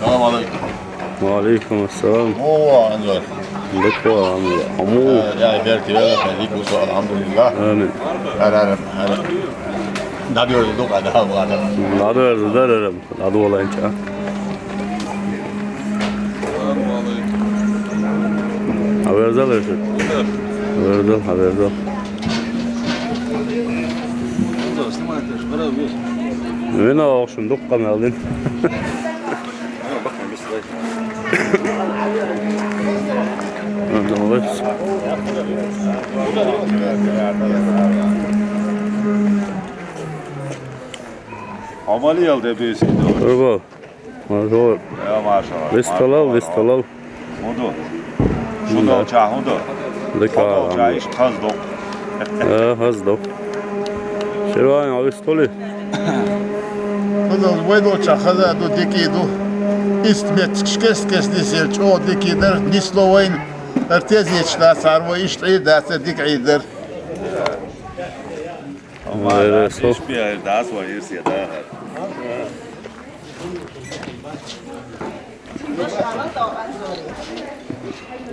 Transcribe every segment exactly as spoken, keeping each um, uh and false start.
السلام عليكم. وعليكم السلام. هو عنده. بكرة عمو. يا بيرتي، يا بيرتي، الحمد لله. آمين. هذا، هذا. دابيو دوك هذا، هذا. هذا، هذا، هذا. Adu olayın ça. Haberzal Erşet. Haberzal, haberzal. Мен ағашын дұққа мәлден. Амалия алды бейсейді. Dur bak. Maşallah. Ya maşallah. Весталал, весталал. Худу. Шудо ча худу. Дика. Худу ча иш хазду. Э, хазду. Ширван, а вестоли? Худу, вайдо ча хаза ду дики ду. Ист мет кшкес кес дисел чо дики дар нисло вайн. Артезич да сарво ишт ир да дик ир дар. Вайресо. Ишпи ир да сва ирсия да.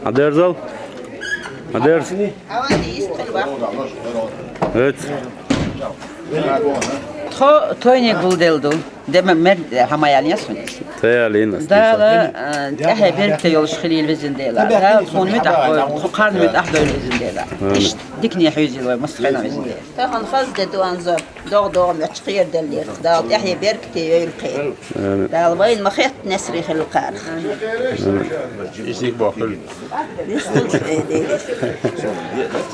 Адерзал? Адерз? Evet. Тхо тойне гулделду. Дема мер хамаялин ясунис. Таялин ясунис. Дала, э, тахе берте ёлш хилил визин дела. Дала тхон мет ахой, тхо карн мет ахдой визин дела. Иш дикне хюзилой, мас хена визин дела. Тахан хаз де дуан зор. Дог-дог мечхир деллер. Дала тахе беркте ёлхе. Амин. Дала вайн махет несри хилкар. Ишик бохил.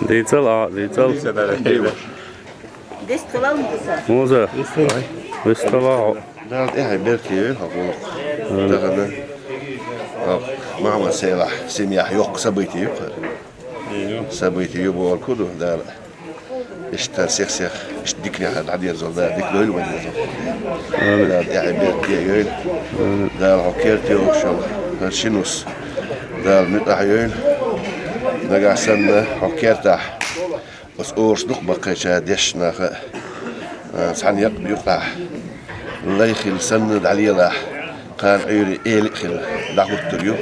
Дейцел, а, дейцел. Дес тылал муса. Муза. Вестала. Дала тахе беркте ёлхе. Амин. Тахана. Мама села, семья ёх событий ёх. Событий ю бор куду, Дала. Иштта сех-сех, ишт дикне хьа дӀадерзал, Дала дика дойла вай дерзал. Амин. Дала тӀехьа беркате йойла. Амин. Дала хьо керте йолуш йолу хӀара шина уьссу Дала муьтӀахь йойла. Нагахь санна хьо кертахь, оцу оруш дукха баккхийчара дешнаха, а, цхьана якъ юкъахь лай хила санна дӀалелахь. Кхана Ӏуьйре эли а хилла, дӀахӀуттур ю.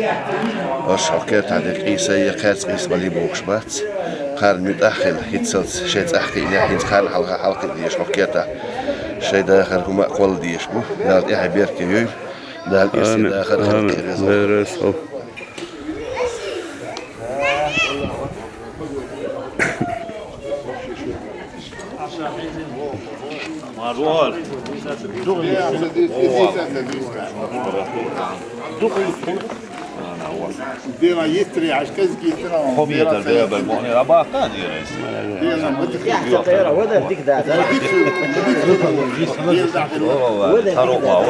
Аша хьо кертахь дерг къийса я, кхаьрца къийса бали бохуш бац. Кхарна муьтӀахь а хилла, хӀинцалц шайн цӀахь кхиънехь, хӀинца кхарна хьалха хьалакхиъна дезаш хьо кертахь. Шайн дахар хӀума а кхолла дезаш бу. Дала тӀехь беркате йойла. Дала ирсе дахар хир тӀехь веза. Амин. Дела йистри, ашказ гитра. Дела мадхи. Дела мадхи. Дела мадхи. Дела мадхи.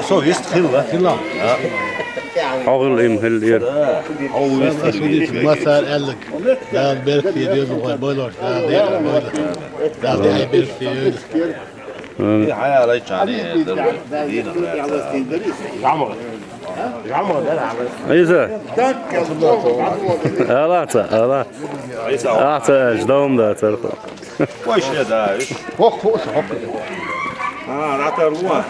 Со вист хилла. Хилла. Хьо хилла им хилла эр. Масар аьлларг. Дала беркате деза вай, бойлош, Дала деза вай. Дала тӀехь беркате йойла. Амин. Хьан яра чани дина. Ӏийса. Ала ца, ала. Ӏийса. Ахьа ца аьлча, дом да цархо. Вай ше да, иш. Хох, хох, хох. А, ратар вон.